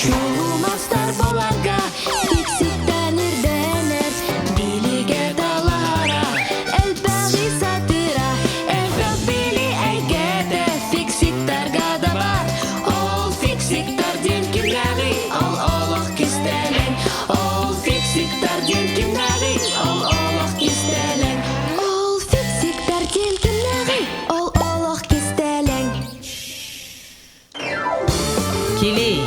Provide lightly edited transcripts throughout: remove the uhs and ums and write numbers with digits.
Чулумастар баларга тикситтэн ирдэнэр, билигэ талаһара, элбэҕи сатыыра, элбэх били эйгэтэ фиксиктарга да бар. Ол фиксиктар диэн кимнээҕий? Ол олох кистэлэҥ. Ол фиксиктар диэн кимнээҕий? Ол олох кистэлэҥ. Ол фиксиктар диэн кимнээҕий? Ол олох кистэлэҥ. Килий.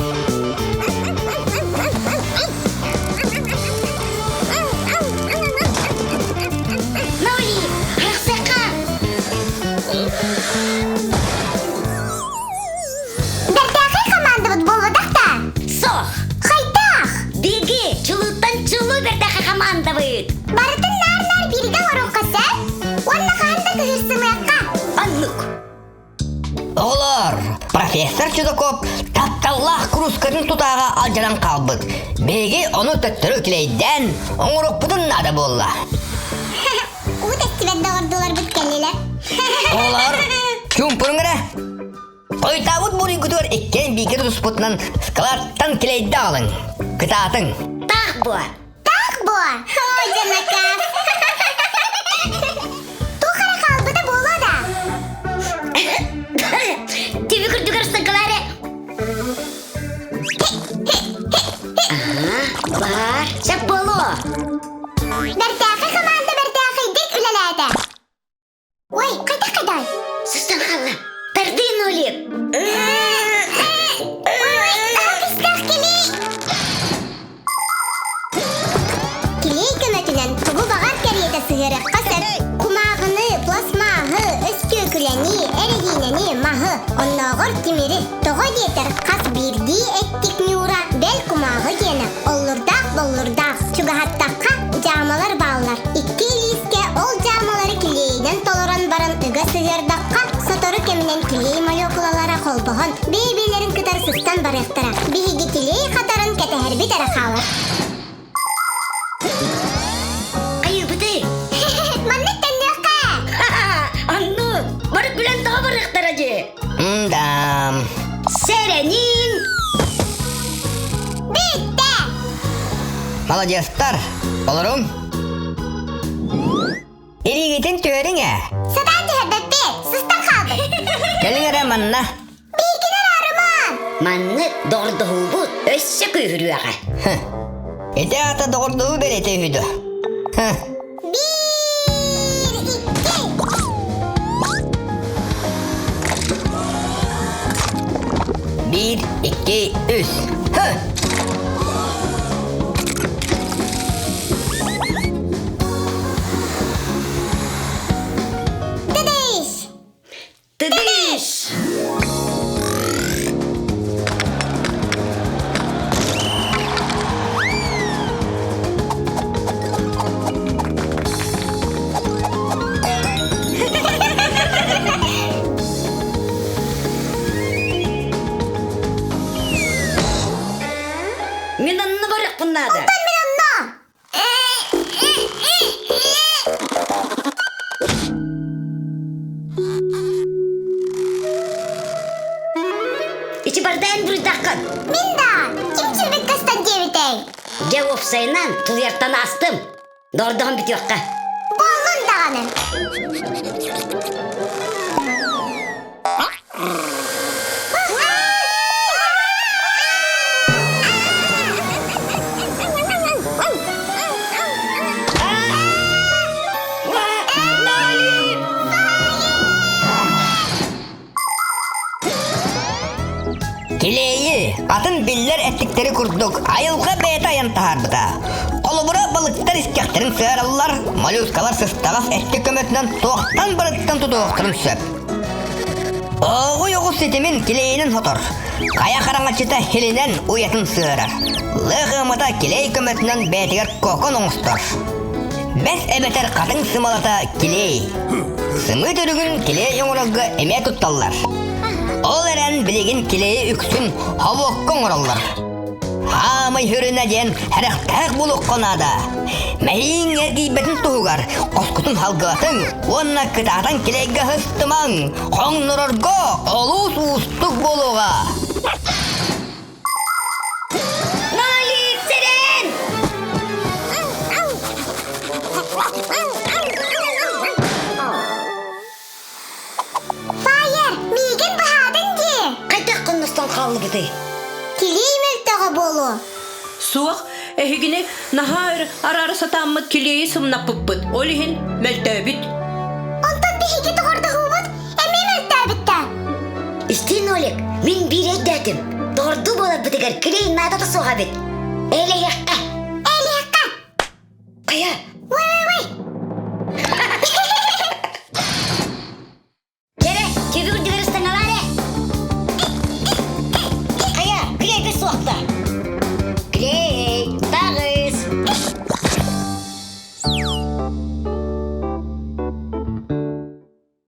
Ноли, арахсыахха! Бэртээхэй хамаандабыт буолбатах да? Сох! Хайдах? Биги, чулууттан чулуу бэртээхэй хамаандабыт! Барытын наар-наар бииргэ оҥоруохха сөп уонна хаһан да кыһырсымыахха. Оннук. Оҕолор, профессор Чудаков тапталлаах куруускатын тутааҕа алдьанан хаалбыт. Биһиги ону төттөрү килэйдээн оҥоруохпутун наада буолла. Уу тэстибэт доҕордууларбыт кэллилэр. Оҕолор, чуумпуруҥ эрэ. Хойутаабыт буруйгутугар иккиэн бииргэ тутуспутунан складтан килэйдэ аҕалыҥ. Кытаатыҥ. Таах буо. Таах буо. Ой, дьанакаас. Туох эрэ хаалбыта буолуо да? Түбүк үрдүгэр сыҥкылаары. Баар. Сөп буолуо. Бэртээхэй хамаанда бэртээхэйдик үлэлээтэ. Ой, хайдах хайдай? Сыстан хаалла. Тардыы Нолик. Кистэх килий! Килий көмөтүнэн тугу баҕар кэриэтэ сыһыарыахха сөп. Кумааҕыны, пластмаһы, өскүөкүлэни, эрэһиинэни, маһы, оннооҕор тимири. Тоҕо диэтэр, хас биирдии эттик ньуура бэл кумааҕы диэнэ оллурдаах-боллурдаах. Чугаһаттахха, дьаамалар бааллар. Икки илиискэ ол дьаамалары килиэйинэн толорон баран ыга сыһыардахха, сотору кэминэн килиэй молекулалара холбоһон, бэйэ-бэйэлэрин кытары сыстан барыахтара. Биһиги килиэй хатарын кэтэһэрбит эрэ хаалар. Хайыыбытый? Маннык төннүөххэ! Оннук! Бары күлэн тоҕо барыахтара дии! М-да. Сэрэниин! Бүттэ! Молодецтар! Олоруҥ! Илиигитин түһэриҥ ээ! Сатаан түһэрбэппит! Сыстан хаалбыт! Кэлиҥ эрэ манна! Биһиккинэр арымаан! Маннык доҕордоһуубут өссө күүһүрүөҕэ. Ити аата доҕордоһуу бэлиэтэ үһү дуо? Биир, икки! Биир, икки, үс. Һы! Тыдыш! Тыдыш! Мин онно барыахпын наада. Онтон мин онно! Ити бардаан буруйдаххын. Мин да! Ким чирбит кастан диэбитэй? Дьэ уопсайынан тулуйартан аастым. Дордоһон бүтүөххэ. Буоллун даҕаны. Килиэйи, атын биллэр эттиктэри курдук, айылҕа бэйэтэ айан таһаарбыта. Холобура, балыктар искэхтэрин сыараллар, моллюскалар сыстаҕас эттик көмөтүнэн туохтан барыттан тутуохтарын сөп. Ооҕуй оҕус ситимин килиэйинэн сотор, хайа хараҥаччыта хилинэн уйатын сыарар, лыах ыамата килиэй көмөтүнэн бэйэтигэр кокон оҥостор. Бэс эбэтэр хатыҥ сымалата килиэй. Сымыыт үрүгүн килиэй оҥорорго эмиэ тутталлар. Ол эрэн билигин килиэйи үксүн хобуокка оҥороллор. Хаамай сүрүнэ диэн сэрэхтээх буолуохха наада. Мэһииҥ эргийбэтин туһугар хоскутун халгылатыҥ уонна кытаатан килэйгэ сыстымаҥ, хоҥнорорго олус уустук буолуоҕа. Нолик, сэрэн! Фаер, миигин быһаатын дии! Хайдах хонностон хааллыбытый? Килиэй мөлтөҕө буолуо. Суох, эһигини наһаа өр араара сатааммыт килиэйи сымнаппыппыт, ол иһин мөлтөөбүт. Онтон биһиги доҕордоһуубут эмиэ мөлтөөбүттэ. Истиий, Нолик, мин биир өйдөөтүм. Доҕордуу буоларбытыгар килиэй наадата суох эбит. Элэйэххэ! Элиэххэ! Хайа?